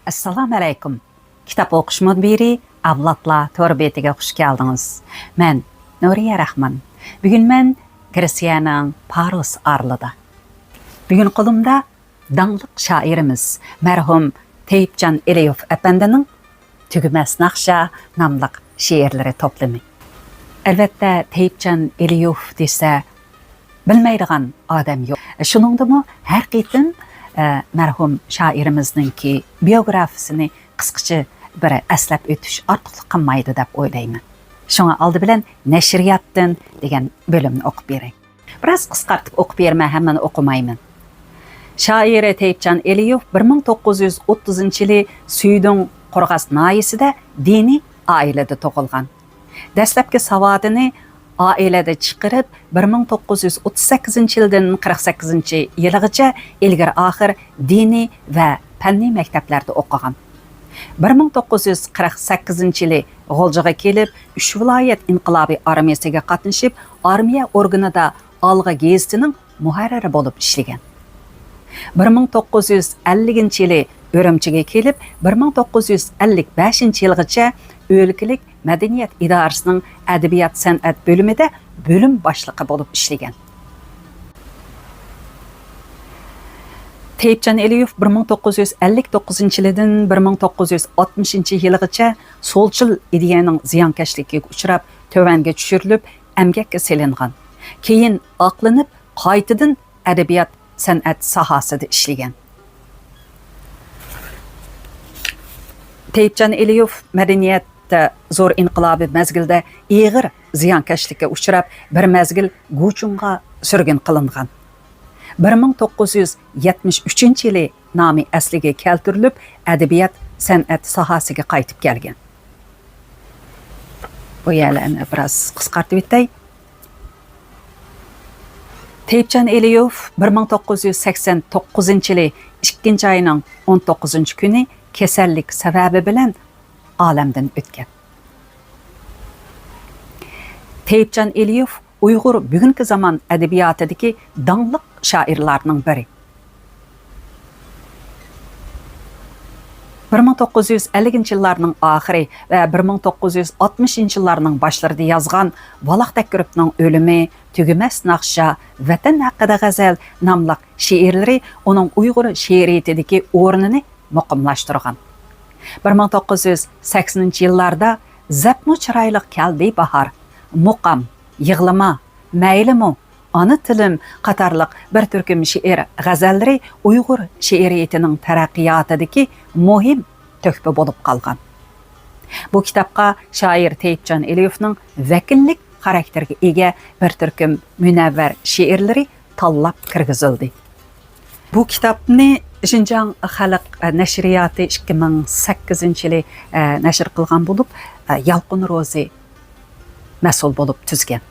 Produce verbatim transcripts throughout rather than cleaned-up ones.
ئەسسالامۇئەلەيكۇم. كىتاب ئوقۇش مۇنبىرى ئەۋلادلار تور بېتىگە خۇش كەلدىڭىز. مەن نۇرىيە راخمان. بۈگۈن مەن گرېتسىيەنىڭ پاروس ئارىلىدا. بۈگۈن قولۇمدا داڭلىق شائىرىمىز مەرھۇم تېيىپجان ئېلىيېۋ ئەپەندىنىڭ تۈگىمەس ناخشا ناملىق شېئىرلىرى توپلىمى. ئەلۋەتتە، تېيىپجان ئېلىيېۋ دېسە، بىلمەيدىغان ئادەم يوق. شۇنىڭدىمۇ ھەر قېتىم، ئە، مەرھۇم شائىرىمىزنىڭكى بىيوگرافىيىسىنى قىسقىچە بىر ئەسلەپ ئۆتۈش ئارتۇقلۇق قىلمايدۇ دەپ ئويلايمەن. شۇڭا ئالدى بىلەن نەشرىياتتىن دېگەن بۆلۈمنى ئوقۇپ بېرەي. بىراز قىسقارتىپ ئوقۇپ بېرىمەن، ھەممىنى ئوقۇمايمەن. شائىرى تېيىپجان ئېلىيېۋ بىر مىڭ توققۇز يۈز ئوتتۇزىنچى يىلى سۈيدۈڭ قورغاس ناھىيەسىدە دىنىي ئائىلىدە تۇغۇلغان. دەسلەپكى ساۋادىنى ئائىلىدە چىقىرىپ، بىر مىڭ توققۇز يۈز ئوتتۇز سەككىزىنچى يىلدىن قىرىق سەككىزىنچى يىلىغىچە ئىلگىرى ئاخىر دىنىي ۋە پەننىي مەكتەپلەردە ئوقۇغان. بىر مىڭ توققۇز يۈز قىرىق سەككىزىنچى يىلى غۇلجىغا كېلىپ، ئۈچ ۋىلايەت ئىنقىلابىي ئارمىيەسىگە قاتنىشىپ، ئارمىيە ئورگىنىدا ئالغا گېزىتىنىڭ مۇھەررىرى بولۇپ ئىشلىگەن. بىر مىڭ توققۇز يۈز ئەللىكىنچى يىلى ئۈرۈمچىگە كېلىپ، بىر مىڭ توققۇز يۈز ئەللىك بەشىنچى يىلغىچە ئۆلكىلىك مەدەنىيەت ئىدارىسىنىڭ ئەدەبىيات سەنئەت بۆلۈمىدە بۆلۈم باشلىقى بولۇپ ئىشلىگەن. تېيىپجان ئېلىيېۋ بىر مىڭ توققۇز يۈز ئەللىك توققۇزىنچى يىلىدىن بىر مىڭ توققۇز يۈز ئاتمىشىنچى يىلىغىچە سولچىل ئىدىيەنىڭ زىيانكەشلىكىگە ئۇچراپ، تۆۋەنگە چۈشۈرۈلۈپ، ئەمگەككە سېلىنغان. كېيىن ئاقلىنىپ، قايتىدىن ئەدەبىيات سەنئەت ساھەسىدە ئىشلىگەن. تېيىپجان ئېلىيېۋ مەدەنىيەتتە زور ئىنقىلابىي مەزگىلدە ئېغىر زىيانكەشلىككە ئۇچراپ، بىر مەزگىل گۇچۇڭغا سۈرگۈن قىلىنغان. بىر مىڭ توققۇز يۈز يەتمىش ئۈچىنچى يىلى نامى ئەسلىگە كەلتۈرۈلۈپ، ئەدەبىيات سەنئەت ساھەسىگە قايتىپ كەلگەن. بۇ يەرلەرنى بىراز قىسقارتىپ ئۆتەي. تېيىپجان ئېلىيېۋ بىر مىڭ توققۇز يۈز سەكسەن توققۇزىنچى يىلى ئىككىنچى ئاينىڭ ئون توققۇزىنچى كۈنى كېسەللىك سەۋەبى بىلەن ئالەمدىن ئۆتكەن. تېيىپجان ئېلىيېۋ ئۇيغۇر بۈگۈنكى زامان ئەدەبىياتىدىكى داڭلىق شائىرلارنىڭ بىرى. بىر مىڭ توققۇز يۈز ئەللىكىنچى يىللارنىڭ ئاخىرى ۋە بىر مىڭ توققۇز يۈز ئاتمىشىنچى يىللارنىڭ باشلىرىدا يازغان ۋالاق تەككۈرۈپنىڭ ئۆلۈمى، تۈگىمەس ناخشا، ۋەتەن ھەققىدە غەزەل ناملىق شېئىرلىرى ئۇنىڭ ئۇيغۇر شېئىرىيىتىدىكى ئورنىنى مۇقىملاشتۇرغان. بىر مىڭ توققۇز يۈز سەكسىنىنچى يىللاردا زەپمۇ چىرايلىق كەلدى باھار، مۇقام، يىغلىما، مەيلىمۇ، ئانا تىلىم قاتارلىق بىر تۈركۈم شېئىر غەزەللىرى ئۇيغۇر شېئىرىيىتىنىڭ تەرەققىياتىدىكى مۇھىم تۆھپە بولۇپ قالغان. بۇ كىتابقا شائىر تېيىپجان ئېلىيېۋنىڭ ۋەكىللىك خاراكتېرىگە ئىگە بىر تۈركۈم مۇنەۋۋەر شېئىرلىرى تاللاپ كىرگۈزۈلدى. بۇ كىتابنى شىنجاڭ خەلق نەشرىياتى ئىككى مىڭ سەككىزىنچى يىلى نەشر قىلغان بولۇپ، يالقۇن روزى مەسئۇل بولۇپ تۈزگەن.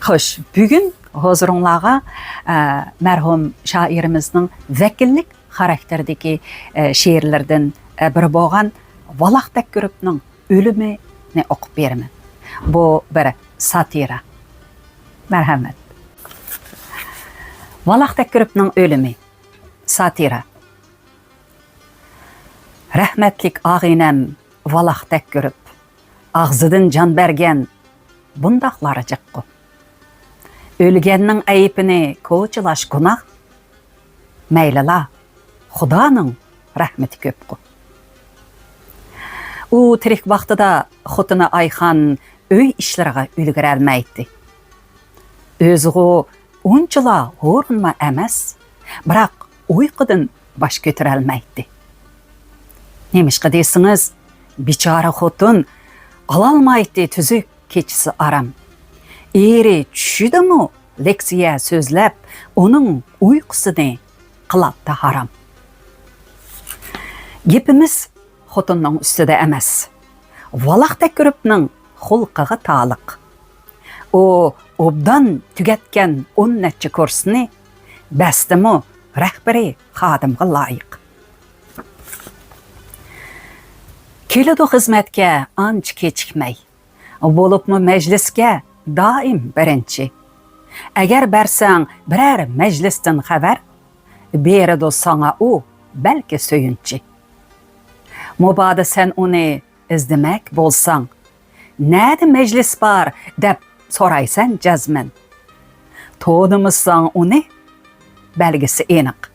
خوش، بۈگۈن ھۇزۇرۇڭلارغا، ئە، مەرھۇم شائىرىمىزنىڭ ۋەكىللىك خاراكتېرىدىكى، ئە، شېئىرلىرىدىن، ئە، بىرى بولغان ۋالاق تەككۈرۈپنىڭ ئۆلۈمىنى ئوقۇپ بېرىمەن. بۇ بىر ساتىرا. مەرھەمەت. ۋالاق تەككۈرۈپنىڭ ئۆلۈمى. ساتىرا. رەھمەتلىك ئاغىنەم ۋالاق تەككۈرۈپ، ئاغزىدىن جان بەرگەن بۇنداقلار جىققۇ. ئۆلگەننىڭ ئەيىبىنى كوچىلاش گۇناھ، مەيلىلا، خۇدانىڭ رەھمىتى كۆپقۇ. ئۇ تىرىك ۋاقتىدا خوتۇنى ئايخان ئۆي ئىشلىرىغا ئۈلگۈرەلمەيتتى. ئۆزىغۇ ئۇنچىلا ھۇرۇنمۇ ئەمەس، بىراق ئۇيقۇدىن باش كۆتۈرەلمەيتتى. نېمىشقا دېسىڭىز، بىچارە خوتۇن ئالالمايتتى تۈزۈك كېچىسى ئارام. ئېرى چۈشىدىمۇ لېكسىيە سۆزلەپ، ئۇنىڭ ئۇيقۇسىنى قىلاتتى ھارام. گېپىمىز خوتۇننىڭ ئۈستىدە ئەمەس، ۋالاق تەككۈرۈپنىڭ خۇلقىغا تالىق. ئۇ ئوبدان تۈگەتكەن ئون نەچچە كۇرسنى، بەستىمۇ رەھبىرىي خادىمغا لايىق. كېلىدۇ خىزمەتكە ئانچە كېچىكمەي، بولۇپمۇ مەجلىسكە دائىم بىرىنچى. ئەگەر بەرسەڭ بىرەر مەجلىستىن خەۋەر، بېرىدۇ ساڭا ئۇ بەلكى سۆيۈنچى. مۇبادا سەن ئۇنى ئىزدىمەك بولساڭ، «نەدە مەجلىس بار؟» دەپ سورايسەن جەزمەن. تونۇمىساڭ ئۇنى، بەلگىسى ئېنىق.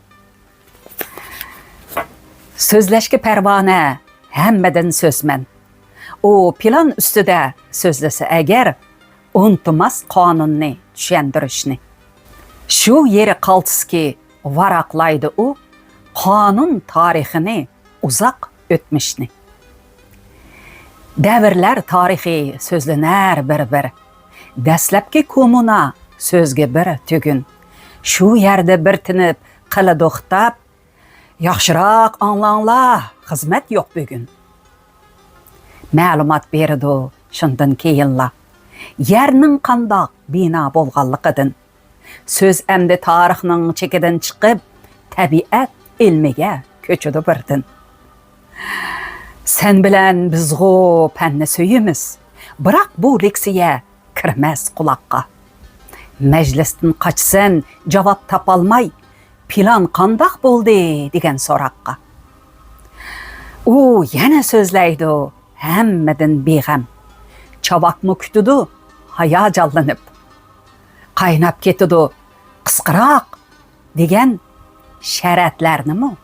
سۆزلەشكە پەرۋانە ھەممىدىن سۆزمەن. ئۇ پىلان ئۈستىدە سۆزلىسە ئەگەر، ئۇنتۇماس قانۇننى چۈشەندۈرۈشنى. شۇ يېرى قالتىسكى ۋاراقلايدۇ ئۇ قانۇن تارىخىنى، ئۇزاق ئۆتمۈشنى. دەۋرلەر تارىخى سۆزلىنەر بىر-بىر. دەسلەپكى كوممۇنا سۆزگە بىر تۈگۈن. شۇ يەردە بىر تىنىپ قىلىدۇ خىتاب. ياخشىراق ئاڭلاڭلار، خىزمەت يوق بۈگۈن. مەلۇمات بېرىدۇ شۇندىن كېيىنلا، يەرنىڭ قانداق بىنا بولغانلىقىدىن. سۆز ئەمدى تارىخنىڭ چېكىدىن چىقىپ، تەبىئەت ئىلمىگە كۆچىدۇ بىردىن. سەن بىلەن بىزغۇ پەننى سۆيىمىز، بىراق بۇ لېكسىيە كىرمەس قۇلاققا. مەجلىستىن قاچىسەن جاۋاب تاپالماي، «پىلان قانداق بولدى؟» دېگەن سوراققا. ئۇ يەنە سۆزلەيدۇ ھەممىدىن بىغەم. چاۋاكمۇ كۈتىدۇ ھاياجانلىنىپ. قايناپ كېتىدۇ قىسقىراق دېگەن شەرەتلەرنىمۇ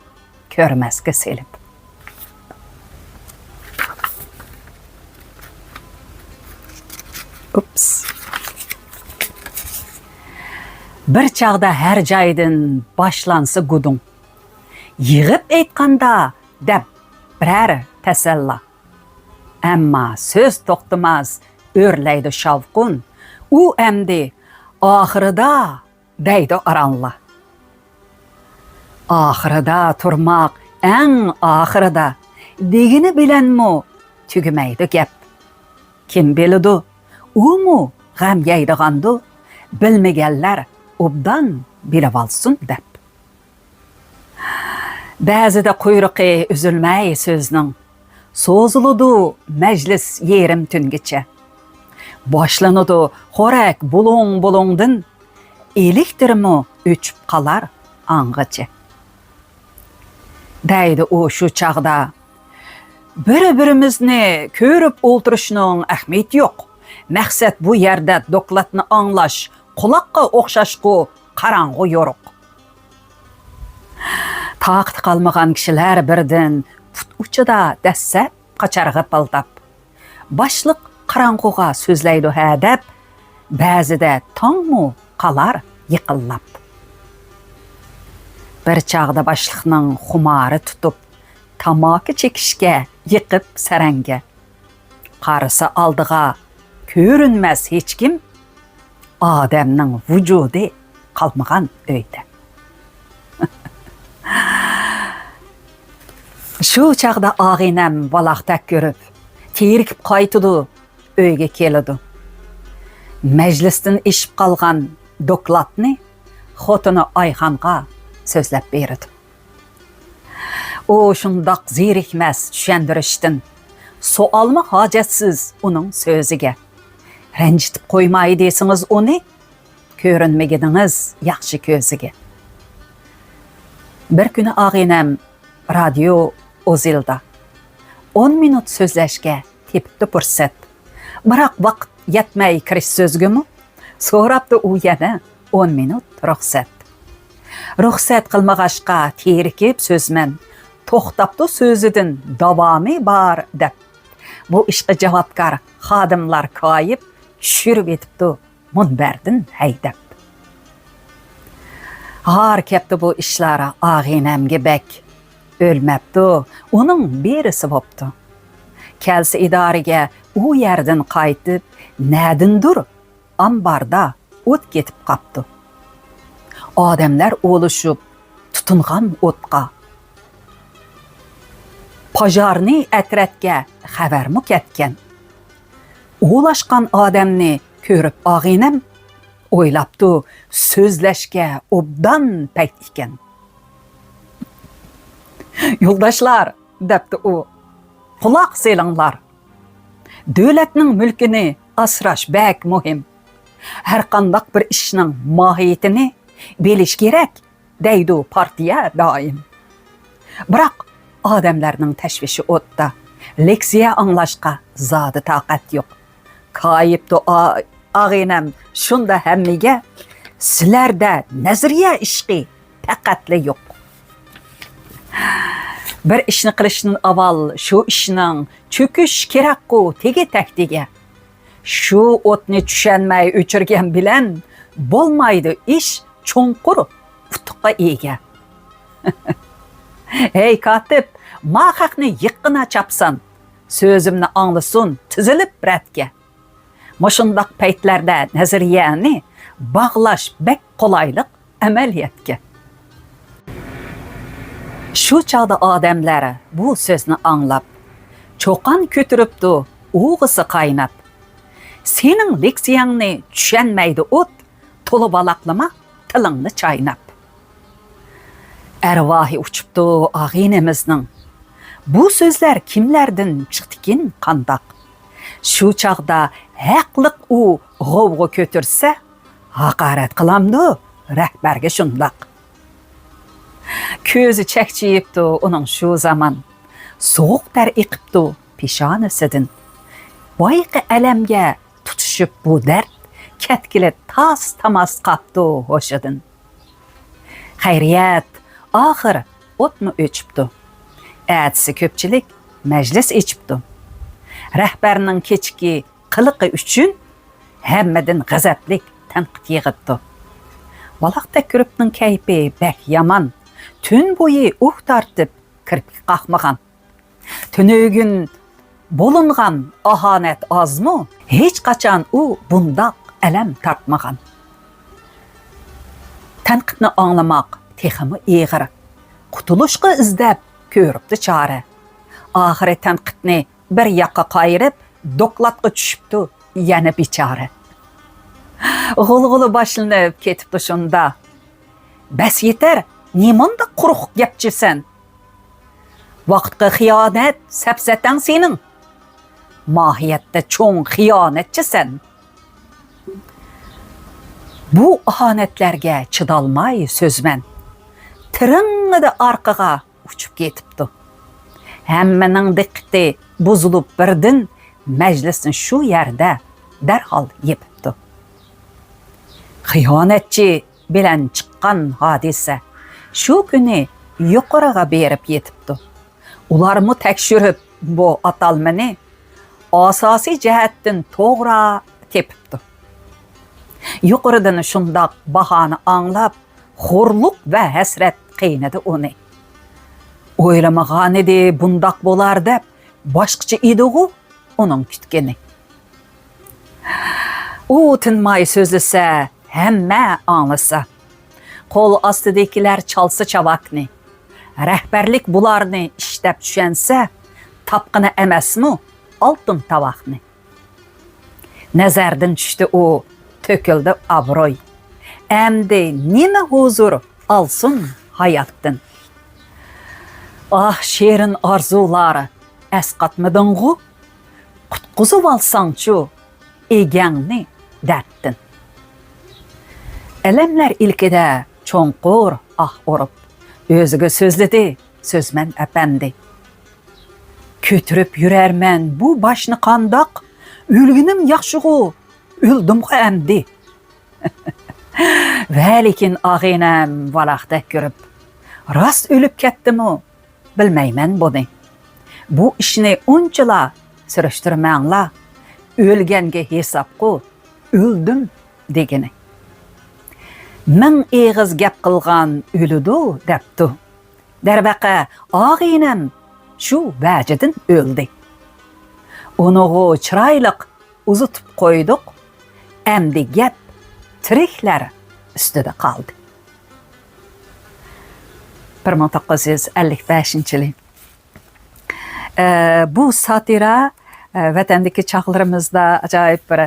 كۆرمەسكە سېلىپ. ئۇپس. بىر چاغدا ھەر جايدىن باشلانسا گۇدۇڭ. يىغىپ ئېيتقاندا دەپ بىرەر تەسەللا. ئەمما سۆز توختىماس ئۆرلەيدۇ شاۋقۇن. ئۇ ئەمدى ئاخىرىدا دەيدۇ ئارانلا. ئاخىرىدا تۇرماق ئەڭ ئاخىرىدا دېگىنى بىلەنمۇ تۈگىمەيدۇ گەپ. كىم بىلىدۇ، ئۇمۇ غەم يەيدىغاندۇ، بىلمىگەنلەر ئوبدان بىلىۋالسۇن دەپ. بەزىدە قۇيرۇقى ئۈزۈلمەي سۆزنىڭ، سوزۇلىدۇ مەجلىس يېرىم تۈنگىچە. باشلىنىدۇ خورەك بۇلۇڭ-بۇلۇڭدىن، ئېلېكتىرمۇ ئۆچۈپ قالار ئاڭغىچە. دەيدۇ ئۇ شۇ چاغدا، بىر-بىرىمىزنى كۆرۈپ ئولتۇرۇشنىڭ ئەھمىيىتى يوق. مەقسەت بۇ يەردە دوكلاتنى ئاڭلاش، قۇلاققا ئوخشاشقۇ قاراڭغۇ يورۇق. تاقىتى قالمىغان كىشىلەر بىردىن پۇت ئۇچىدا دەسسەپ قاچار غىپىلداپ. باشلىق قاراڭغۇغا سۆزلەيدۇ ھە دەپ، بەزىدە تاڭمۇ قالار يېقىنلاپ. بىر چاغدا باشلىقنىڭ خۇمارى تۇتۇپ، تاماكا چېكىشكە يېقىپ سەرەڭگە. قارىسا ئالدىغا كۆرۈنمەس ھېچكىم، ئادەمنىڭ ۋۇجۇدى قالمىغان ئۆيدە. شۇ چاغدا ئاغىنەم ۋالاقتەك كۆرۈپ، تېرىكىپ قايتىدۇ، ئۆيگە كېلىدۇ. مەجلىستىن ئېشىپ قالغان دوكلاتنى خوتۇنى ئايخانغا سۆزلەپ بېرىدۇ. ئۇ شۇنداق زېرىكمەس چۈشەندۈرۈشتىن، سوئالمۇ ھاجەتسىز ئۇنىڭ سۆزىگە. رەنجىتىپ قويماي دېسىڭىز ئۇنى، كۆرۈنمىگىنىڭىز ياخشى كۆزىگە. بىر كۈنى ئاغىنەم رادىيو ئوزىلدا ئون مىنۇت سۆزلەشكە تېپىپتۇ پۇرسەت. بىراق ۋاقىت يەتمەي كىرىش سۆزگىمۇ، سوراپتۇ ئۇ يەنە ئون مىنۇت رۇخسەت. رۇخسەت قىلمىغاچقا تېرىكىپ سۆزمەن، توختاپتۇ سۆزىدىن داۋامى بار دەپ. بۇ ئىشقا جاۋابكار خادىملار كايىپ، چۈشۈرۈۋېتىپتۇ مۇنبەردىن ھەيدەپ. ھار كەپتۇ بۇ ئىشلار ئاغىنەمگە بەك. ئۆلمەپتۇ، ئۇنىڭ بىرىسى بوپتۇ. كەلسە ئىدارىگە ئۇ يەردىن قايتىپ، نەدىندۇر ئامباردا ئوت كېتىپ قاپتۇ. ئادەملەر ئولىشىپ تۇتۇنغان ئوتقا. پاژارنى ئەترەتكە خەۋەرمۇ كەتكەن. ئولاشقان ئادەمنى كۆرۈپ ئاغىنەم، ئويلاپتۇ، سۆزلەشكە ئوبدان پەيت ئىكەن. يولداشلار، دەپتۇ ئۇ، قۇلاق سېلىڭلار. دۆلەتنىڭ مۈلكىنى ئاسراش بەك مۇھىم. ھەرقانداق بىر ئىشنىڭ ماھىيىتىنى بىلىش كېرەك، دەيدۇ پارتىيە دائىم. بىراق ئادەملەرنىڭ تەشۋىشى ئوتتا، لېكسىيە ئاڭلاشقا زادى تاقەت يوق. كايىپتۇ ئا-، ئاغىنەم شۇندا ھەممىگە، سىلەردە نەزەرىيە ئىشقى پەقەتلا يوق. بىر ئىشنى قىلىشتىن ئاۋۋال شۇ ئىشنىڭ چۆكۈش كېرەكقۇ تېگى تەكتىگە. شۇ ئوتنى چۈشەنمەي ئۆچۈرگەن بىلەن، بولمايدۇ ئىش چوڭقۇر ئۇتۇققا ئىگە. ھەي كاتىپ، ما خەقنى يىققىنا چاپسان، سۆزۈمنى ئاڭلىسۇن تىزىلىپ رەتكە. مۇشۇنداق پەيتلەردە نەزەرىيەنى باغلاش بەك قولايلىق ئەمەلىيەتكە. شۇ چاغدا ئادەملەر بۇ سۆزنى ئاڭلاپ، چۇقان كۆتۈرۈپتۇ ئۇۋىسى قايناپ. سېنىڭ لېكسىيەڭنى چۈشەنمەيدۇ ئوت، تولا ۋالاقلىما تىلىڭنى چايناپ. ئەرۋاھى ئۇچۇپتۇ ئاغىنىمىزنىڭ. بۇ سۆزلەر كىملەردىن چىقتىكىن قانداق؟ شۇ چاغدا ھەقلىق ئۇ غوۋغا كۆتۈرسە، ھاقارەت قىلامدۇ رەھبەرگە شۇنداق؟ كۆزى چەكچىيىپتۇ ئۇنىڭ شۇ زامان، سوغۇق تەر ئېقىپتۇ پېشانىسىدىن. بايىقى ئەلەمگە تۇتۇشۇپ بۇ دەرد، كەتكىلى تاس-تاماس قاپتۇ ھوشىدىن. خەيرىيەت، ئاخىر ئوتمۇ ئۆچۈپتۇ. ئەتىسى كۆپچىلىك مەجلىس ئېچىپتۇ. رەھبەرنىڭ كېچىكى قىلىقى ئۈچۈن ھەممىدىن غەزەپلىك تەنقىد يېغىپتۇ. ۋالاق تەكرىپنىڭ كەيپى بەك يامان. تۈن بويى ئۇھ تارتىپ، كىرپىك قاقمىغان. تۈنۈگۈن بولۇنغان ئاھانەت ئازمۇ؟ ھېچقاچان ئۇ بۇنداق ئەلەم تارتمىغان. تەنقىدنى ئاڭلىماق تېخىمۇ ئېغىر. قۇتۇلۇشقا ئىزدەپ كۆرۈپتۇ چارە. ئاخىرى تەنقىدنى بىر ياققا قايرىپ، دوكلاتقا چۈشۈپتۇ يەنە بىچارە. غۇلغۇلا باشلىنىپ كېتىپتۇ شۇندا. بەس يېتەر، نېمانداق قۇرۇق گەپچىسەن؟ ۋاقىتقا خىيانەت سەپسەتەڭ سېنىڭ. ماھىيەتتە چوڭ خىيانەتچىسەن. بۇ ئاھانەتلەرگە چىدالماي سۆزمەن تىرىڭىدە ئارقىغا ئۇچۇپ كېتىپتۇ. ھەممىنىڭ دىققىتى بۇزۇلۇپ بىردىن، مەجلىسنى شۇ يەردە دەرھال يېپىپتۇ. خىيانەتچى بىلەن چىققان ھادىسە شۇ كۈنى يۇقىرىغا بېرىپ يېتىپتۇ. ئۇلارمۇ تەكشۈرۈپ بۇ ئاتالمىنى ئاساسىي جەھەتتىن توغرا تېپىپتۇ. يۇقىرىدىن شۇنداق باھانى ئاڭلاپ، خورلۇق ۋە ھەسرەت قىينىدى ئۇنى. ئويلىمىغانىدى بۇنداق بولار دەپ، باشقىچە ئىدىغۇ ئۇنىڭ كۈتكىنى. ئۇ تىنماي سۆزلىسە، ھەممە ئاڭلىسا. قول ئاستىدىكىلەر چالسا چاۋاكنى. رەھبەرلىك بۇلارنى ئىش دەپ چۈشەنسە، تاپقىنى ئەمەسمۇ ئالتۇن تاۋاقنى. نەزەردىن چۈشتى ئۇ، تۆكۈلدى ئابرۇي. ئەمدى نېمە ھۇزۇر ئالسۇن ھاياتتىن؟ ئاھ، شېرىن ئارزۇلار، ئەسقاتمىدىڭغۇ؟ قۇتقۇزۇۋالساڭچۇ ئىگەڭنى دەردتىن؟ ئەلەملەر ئىلكىدە چوڭقۇر ئاھ ئۇرۇپ، ئۆزىگە سۆزلىدى سۆزمەن ئەپەندى. كۆتۈرۈپ يۈرەرمەن بۇ باشنى قانداق؟ ئۆلگىنىم ياخشىغۇ، ئۆلدۈمغۇ ئەمدى. ۋەلىكىن ئاغىنەم ۋالاقتەك كۆرۈپ، راست ئۆلۈپ كەتتىمۇ، بىلمەيمەن بۇنى. بۇ ئىشنى ئۇنچىلا سۈرۈشتۈرمەڭلار، ئۆلگەنگە ھېسابقۇ ئۆلدۈم دېگىنى. مىڭ ئېغىز گەپ قىلغان ئۆلىدۇ دەپتۇ. دەرۋەقە، ئاغىنەم شۇ ۋەجىدىن ئۆلدى. ئۇنىغۇ چىرايلىق ئۇزىتىپ قويدۇق، ئەمدى گەپ تىرىكلەر ئۈستىدە قالدى. بىر مىڭ توققۇز يۈز ئەللىك بەشىنچى يىلى. ئە، بۇ ساتىرا، ئە، ۋەتەندىكى چاغلىرىمىزدا ئاجايىپ بىر،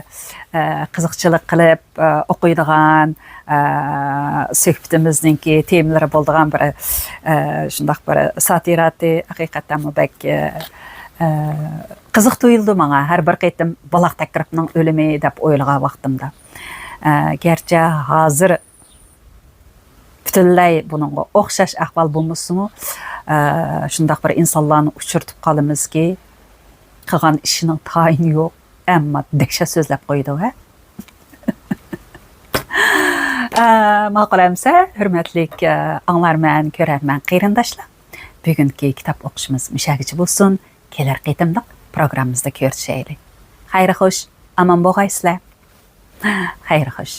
ئە، قىزىقچىلىق قىلىپ، ئە، ئوقۇيدىغان، ئە، سۆھبىتىمىزنىڭكى تېمىلىرى بولىدىغان بىر، ئە، شۇنداق بىر ساتىراتى ھەقىقەتەنمۇ بەك، ئە، ئە، قىزىق تۇيۇلدى ماڭا. ھەر بىر قېتىم ۋالاق تەكرىپنىڭ ئۆلۈمى دەپ ئويلىغان ۋاقتىمدا. ئە، گەرچە ھازىر پۈتۈنلەي بۇنىڭغا ئوخشاش ئەھۋال بولمىسىمۇ، ئە، شۇنداق بىر ئىنسانلارنى ئۇچرىتىپ قالىمىزكى، قىلغان ئىشىنىڭ تايىنى يوق، ئەمما دەھشەت سۆزلەپ قويىدۇ، ھە؟ ئە، ماقۇل ئەمسە، ھۆرمەتلىك، ئە، ئاڭلارمەن، كۆرەرمەن قېرىنداشلار. بۈگۈنكى كىتاب ئوقۇشىمىز مۇشەگىچە بولسۇن. كېلەر قېتىملىق پروگراممىمىزدا كۆرۈشەيلى. خەير خوش، ئامان بولغايسىلەر. خەير خوش.